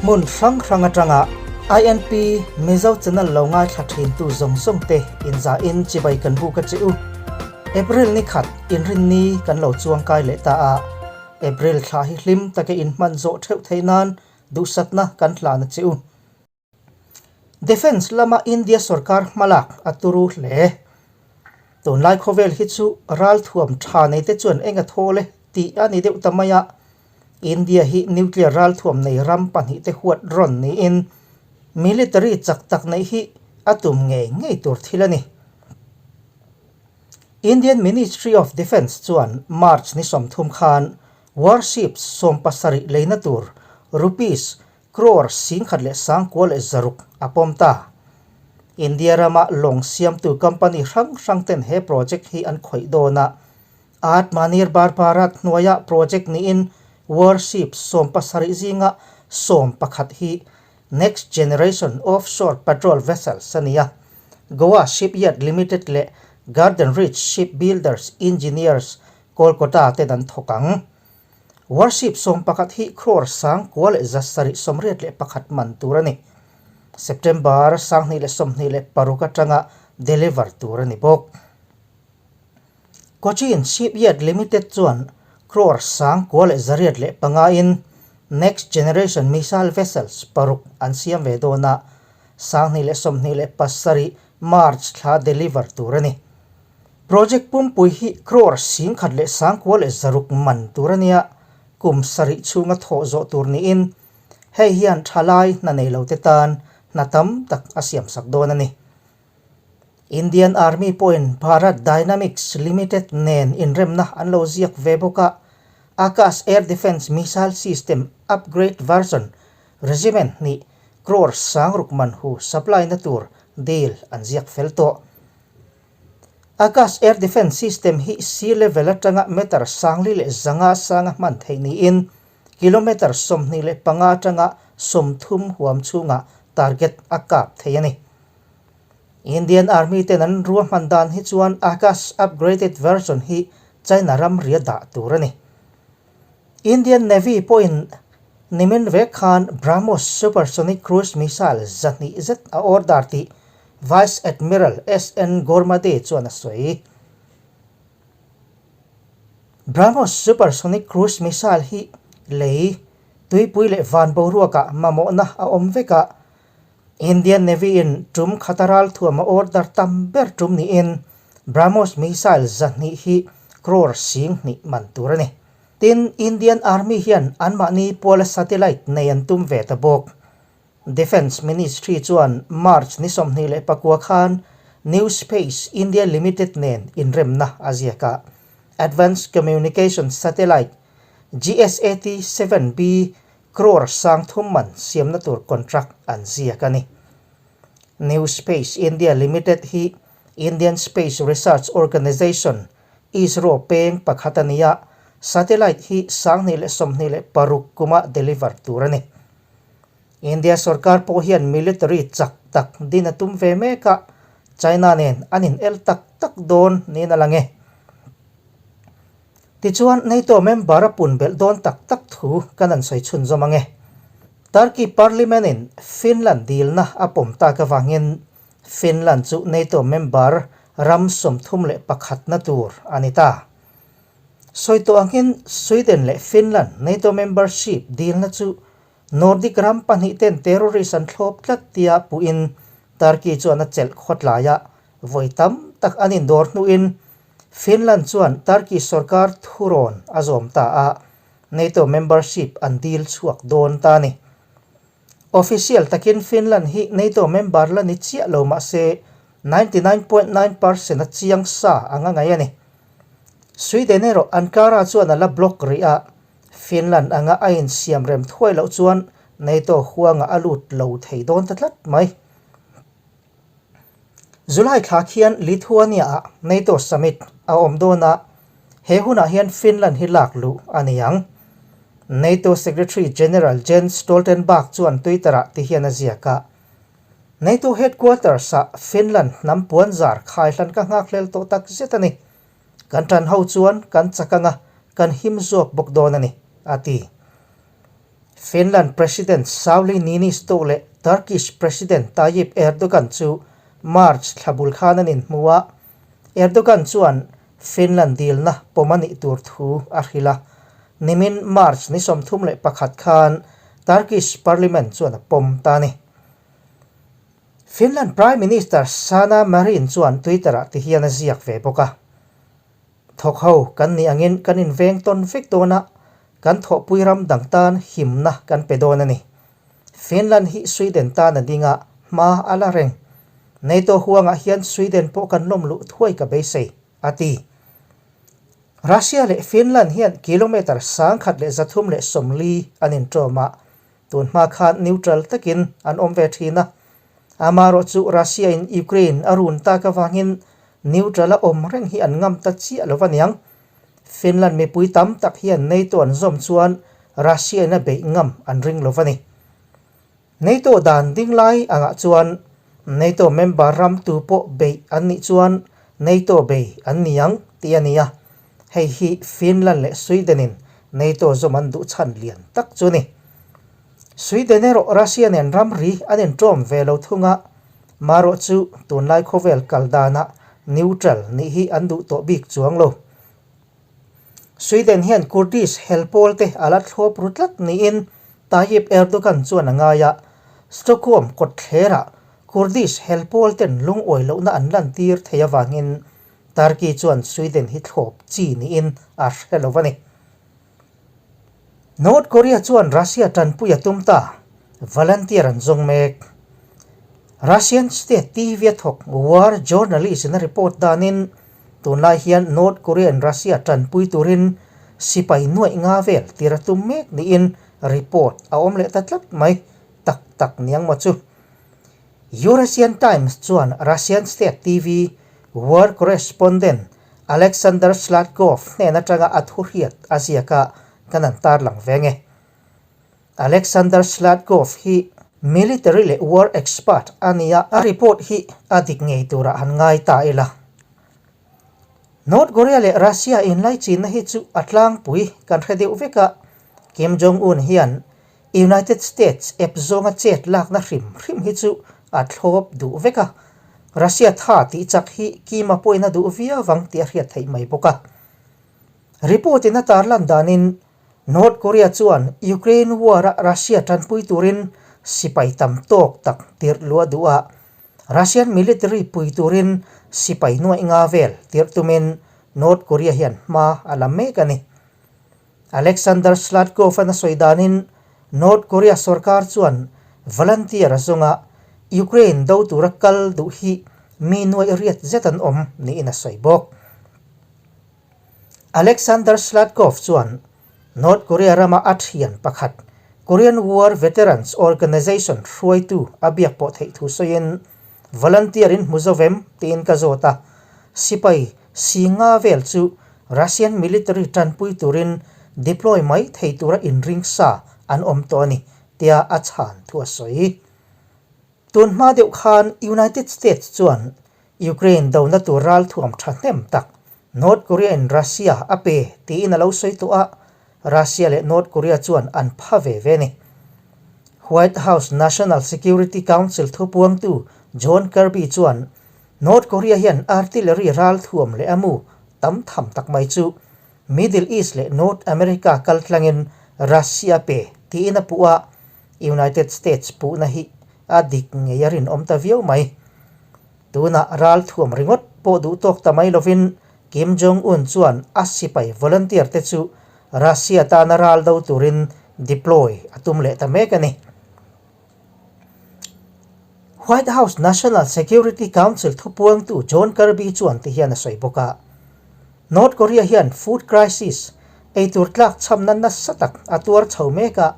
Hmun hrang hrang atanga INP Mizo channel lo ngaithla thintu zawng zawng te inzahin chibai kan buk a che u. April ni khat inrinni kan lo chuangkai leh ta a, April thla hi hlim taka inhman zawh theuh theih nan duhsakna kan hlan a che u. Defence lama India sorkar hmalak a turu hle. Tunlai khawvel hi chu ralthuam tha nei te chuan eng a thawl e tih a ni deuh ta mai a. India hi nuclear ralthuam nei ram pahnihte huat rawn niin military chak tak neih hi a tum ngei ngei tur thil a ni. Indian Ministry of Defence chuan March ni 30 khan warships 70 leina tur rupees Crore 16,600 a pawm ta. India rama lawng siamtu company hrang hrang ten he project hi an khawih dawn a. Atmanirbhar Bharat hnuaia project niin warship 70 zinga 11 hi Next Generation Offshore Patrol Vessels a ni a. Goa Shipyard Limited leh Garden Reach Shipbuilders Engineers, Kolkata ten an thawk ang. Warship 11 hi crore 9,781 man tur a ni. September 2026 atanga deliver tur a ni bawk. Cochin Shipyard Limited chuan crore 9,105 in Next Generation Missile Vessels paruk an siam ve dawn a, 2027 March thla deliver tur a ni. Project pumpui hi crore 1,906 man tur a nia, kum sarih chhunga thawh zawh tur niin hei hian thalai hna nei lote tan hna tam tak a siamsak dawn a ni. Indian Army pawhin Bharat Dynamics Limited nen inremna an lo ziak ve bawk a, Akash Air Defence Missile System Upgrade Version Regiment hnih crore 6,000 man hu supply na tur deal an ziak fel tawh. Akash Air Defence System hi sea level atanga meter 4,500 sanga hman theih niin kilometer 25 atanga 30 huam chhungah target a kap thei a ni. Indian Army ten an ruahman dan hi chuan Akash upgraded version hi China ram ria dah tur a ni. Indian Navy pawhin nimin vek khan BrahMos supersonic cruise missile 200 zet a order tih Vice Admiral SN Ghormade chuan a sawi. BrahMos supersonic cruise missile hi lei, tuipui leh van boruakah mamawhna a awm vek a, Indian Navy in tum khata ralthuam a order tam ber tum niin BrahMos missile 200 hi crore 2,000 man tur a ni. Tin, Indian Army hian anmahni puala satellite nei an tum ve ta bawk. Defence Ministry chuan March ni 29 khan New Space India Limited nen inremna a ziak a, Advanced Communication Satellite, GSAT 7B, crore 3,000 man siamna tur contract an ziak a ni. New Space India Limited hi Indian Space Research Organisation, ISRO, peng pakhat a ni a, satellite hi 2026 kuma deliver tur a ni. India sorkar pawh hian military chak tak din a tum ve mek a, China nen an in el tak tak dawn niin a lang e. Tichuan, NATO member a pun belh dawn tak tak thu kan han sawi chhunzawm ang e. Turkey Parliament in Finland dilna a pawm tak avangin Finland chu NATO member ram 31 na tur a ni ta. Sawi tawh angin Sweden leh Finland NATO membership dilna chu Nordic ram pahnih ten terrorist an thlawp tlat tia puhin Turkey chuan a chelh khawtlai a, vawi tam tak an indawr hnuin Finland chuan Turkey sorkar thurawn a zawm ta a, NATO membership an dil chhuak dawn ta a ni. Official takin Finland hi NATO member la ni chiah lo mah se 99.9 percent a chiang sa anga ngaih a ni. Sweden erawh Ankara chuan a la block rih a, Finland anga a insiam rem thuai loh chuan NATO huanga a lut lo thei dawn ta tlat mai. July thla khian Lithuania-ah NATO summit a awm dawn a, he hunah hian Finland hi lak luh a ni ang. NATO Secretary General Jens Stoltenberg chuan Twitter-ah ti hian a ziak a, NATO headquarters-ah Finland hnam puan zar khai hlan ka nghakhlel tawh tak zet a ni. Kan tan ho chuan kan chak anga kan him zawk bawk dawn a ni, a ti. Finland President Sauli Niinisto leh Turkish President Tayyip Erdogan chu March thla bul khan an inhmu a, Erdogan chuan Finland dilna pawm a nih tur thu a hrilh a, nimin March ni 31 khan Turkish Parliament chuan a pawm ta a ni. Finland Prime Minister Sanna Marin chuan Twitter-ah tihian a ziak ve bawk a. Thawk ho kan nih angin kan inveng tawn vek dawn a, kan thawhpui ram dang tan himna kan pe dawn a ni. Finland hi Sweden tan a ding a, hma a la reng. NATO huangah hian Sweden pawh kan lawm luh thuai ka beisei, a ti. Russia leh Finland hian kilometre 1140 an inṭawm a, tun hma khan neutral takin an awm ve ṭhin a. Amaherawh chu Russia in Ukraine a run tak avangin neutral a awm reng hi an ngam ta chiah lo aniang. Finland mipui tam tak hian NATO an zawm chuan Russia in a beih ngam an ring lo a ni. NATO dan ding lai angah chuan NATO member ram tu pawh beih an nih chuan NATO bei an ni ang tih a ni a. Hei hi Finland leh Sweden in NATO zawm an duh chhan lian tak chu a ni. Sweden erawh Russia nen ramri an inṭawm ve lo thung a, marawh chu tunlai khawvel kal danah neutral nih hi an duh tawh bik chuang lo. Sweden hian Kurdish hel pawl te a la thlawp ru tlat niin Tayyip Erdogan chuan a ngai a, Stockholm kawtthlerah Kurdish hel pawl ten lungawi lohna an lantir thei avangin Turkey chuan Sweden hi thlawp chi niin a hre lo a ni. North Korea chuan Russia tanpui a tum ta, volunteer an zawng mek. Russian state TV a thawk war journalist in a report danin tunlai hian North Korea in Russia tanpui turin sipai nuaih nga vel tir a tum mek niin report a awm leh ta tlat mai, tak tak niang maw chu. Eurasian Times chuan Russian state TV war correspondent Alexander Sladkov hnen atanga a thu hriat a ziak a, kan an tarlang ve nge. Alexander Sladkov hi military leh war expert a ni a, a report hi a dik ngei turah han ngai ta ila. North Korea leh Russia inlaichinna hi chu a tlangpui kan hre deuh vek a, Kim Jong-un hian United States ep zawnga chet lakna hrim hrim hi chu a thlawp duh vek a, Russia tha tih chak hi Kim-a pawhin a duh viau vang tih a hriat theih mai bawk a. Report in a tarlan danin North Korea chuan Ukraine war-a Russia tanpui turin sipai tam tawk tak tirh luah duh a, Russian military pui turin sipai nuaih nga vel tirh tumin North Korea hian hma a la mek a ni. Alexander Sladkov-a'n a sawi danin North Korea sorkar chuan volunteer a zawnga Ukraine do tura kal duh hi mi nuaih riat zet an awm niin a sawi bawk. Alexander Sladkov chuan North Korea rama a thian pakhat Korean War Veterans Organization hruaitu a biak pawh theih thu sawiin, Volunteer in hmu zo vem? tiin ka zawt a, sipai si nga vel chu Russian military tanpui turin deploy mai thei tura inring sa an awm tawh a ni, tia a chhan thu a sawi. Tun hma deuh khan United States chuan Ukraine dona tur ralthuam thahnem tak North Korea in Russia a pe tiin a lo sawi tawh a, Russia leh North Korea chuan an pha ve ve a ni. White House National Security Council thupuangtu John Kirby chuan North Korea hian artillery ralthuam leh a mu tam tham tak mai chu Middle East leh North America kaltlangin Russia pe tiin a puh a, United States puhna hi a dik ngei a rinawm ta viau mai. Tunah ralthuam ringawt pawh duh tawk ta mai lovin Kim Jong Un chuan a sipai volunteer te chu Russia tana ral do turin deploy a tum leh ta mek a ni. White House National Security Council thupuangtu John Kirby chuan ti hian a sawi bawk a, North Korea hian food crisis, eitur tlak chhamna nasa tak a tuar chho mek a,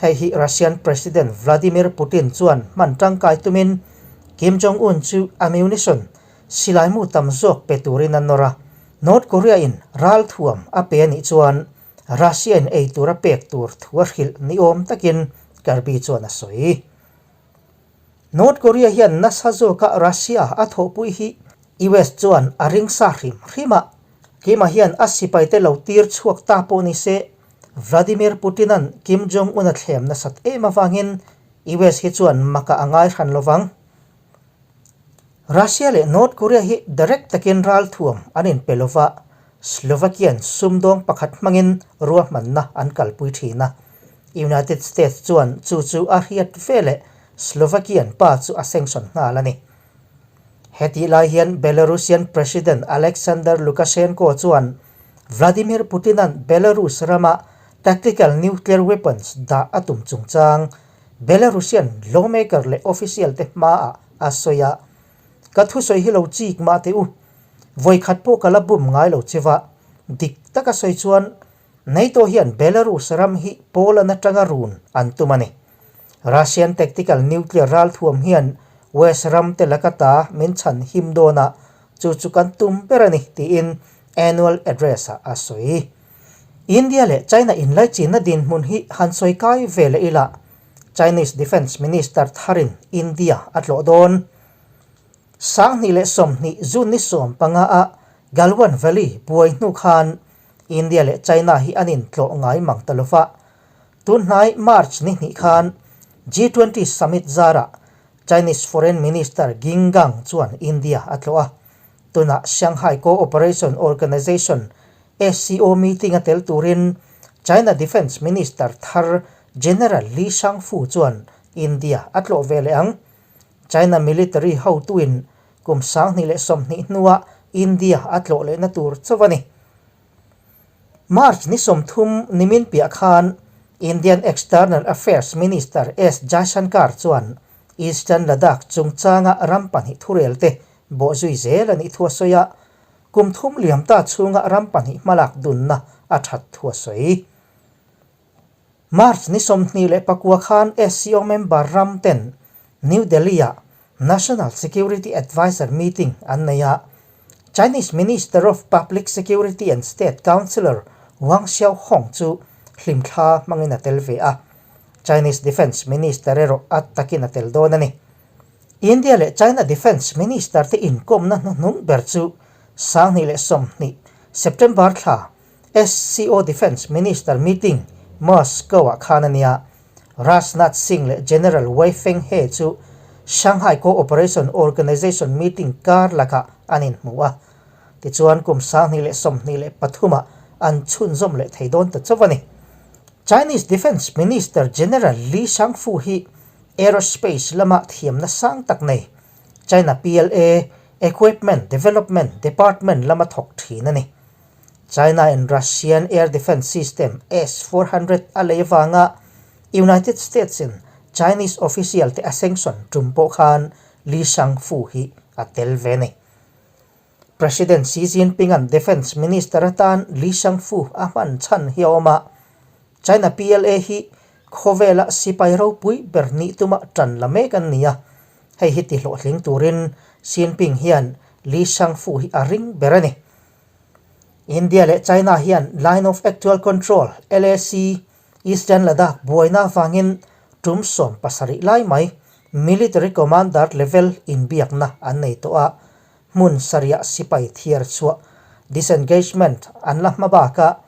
hei hi Russian President Vladimir Putin chuan hman tangkai tumin Kim Jong Un chu ammunition, silaimu tam zawk pe turin a nawr a, North Korea in ralthuam a pe a nih chuan Russia in eitur a pek tur thu a hrilh ni awm takin Kirby chuan a sawi. North Korea hian nasa zawka Russia a thawhpui hi US chuan a ring sa hrim hrim a, keimah hian a sipaite lo tir chhuak ta pawh ni se, Vladimir Putin-a'n Kim Jong-un a thlem nasat em avangin US hi chuan maka a ngai hran lovang. Russia leh North Korea hi direct takin ralthuam an inpe lova, Slovakian sumdawng pakhat hmangin ruahmanna an kalpui thin a. United States chuan chu chu a hriat veleh Slovakian pa chu a sanction nghal a ni. Hetih lai hian Belarusian President Alexander Lukashenko chuan Vladimir Putin-a'n Belarus rama tactical nuclear weapons dah a tum chungchang Belarusian lawmaker leh official te hmaah a sawi a, Ka thusawi hi lo chik mah teh u, vawikhat pawh ka la bum ngai lo che va, dik taka sawi chuan NATO hian Belarus ram hi Poland atanga run an tum a ni. Russian tactical nuclear ralthuam hian West ram te laka ta min chhan him dawn a, chu chu kan tum ber a ni, tiin annual address-ah a sawi. India leh China inlaichinna dinhmun hi han sawi kai ve leh ila, Chinese Defence Minister tharin India a tlawh dawn. 2020 June ni 15 a Galwan Valley buai hnu khan India leh China hi an intlawh ngai mang ta lova. Tunhnai March ni hnih khan G20 Summit zarah Chinese Foreign Minister Qin Gang chuan India a tlawh a. Tunah Shanghai Cooperation Organization, SCO, meeting a tel turin China Defence Minister thar General Li Shangfu chuan India a tlawh ve leh ang. China military hotuin kum 2020 hnuah India a tlawh lehna tur chauh a ni. March ni 30 nimin piah khan Indian External Affairs Minister S Jaishankar chuan Eastern Ladakh chungchanga ram pahnih thurel te bawhzui zel a nih thu a sawi a, kum thum liam ta chhunga ram pahnih hmalak dunna a that thu a sawi. March ni 29 khan SCO member ram ten New Delhi-ah National Security Adviser meeting an nei a, Chinese Minister of Public Security and State Councillor Wang Xiaohong chu hlimthla hmangin a tel ve a, Chinese Defence Minister erawh a takin a tel dawn a ni. India leh China Defence Minister te inkawmna hnuhnung ber chu 2020 September thla SCO Defence Minister meeting Moscow-ah khan a nia. Rajnath Singh leh General Wei Fenghe chu Shanghai Cooperation Organization meeting kar lakah an inhmu a. Tichuan kum 2023-ah an chhunzawm leh thei dawn ta chauh a ni. Chinese Defence Minister General Li Shangfu hi aerospace lama thiamna sang tak nei China PLA Equipment Development Department lama thawk thin a ni. China in Russian air defence system S-400 a lei avanga United States in Chinese official te a sanction tum pawh khan Li Shangfu hi a tel ve a ni. President Xi Jinping-a'n Defence Minister atan Li Shangfu a hman chhan hi a awm a, China PLA hi khawvela sipai ropui ber nih tuma tan la mek an ni a, hei hi tihlawhtling turin Xi Jinping hian Li Shangfu hi a ring ber a ni. India leh China hian Line of Actual Control, LAC, Eastern Ladakh buaina avangin tum 17 lai mai Military Commander level inbiakna an nei tawh a, hmun sarihah sipai thiar chhuah, disengagement, an la hma bakah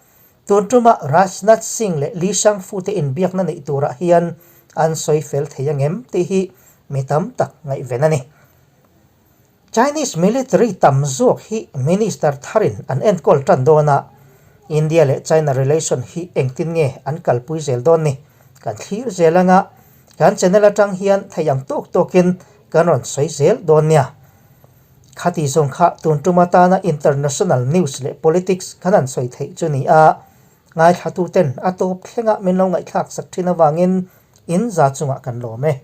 tun tuma Rajnath Singh leh Li Shangfu te inbiakna neih turah hian an sawi fel thei angem tih hi mi tam tak ngaihven a ni. Chinese military tam zawk hi minister tharin an enkawl tan dawn a, India leh China relation hi engtin nge an kalpui zel dawn ni? Kan thlir zel anga, kan channel atang hian thei ang tawk tawkin kan rawn sawi zel dawn nia. Khati zawng kha tun tum atana international news leh politics kan han sawi theih chu ni a, ngaithlatuten a tawp thlenga min lo ngaihthlak sak thin avangin in za chungah kan lawm e.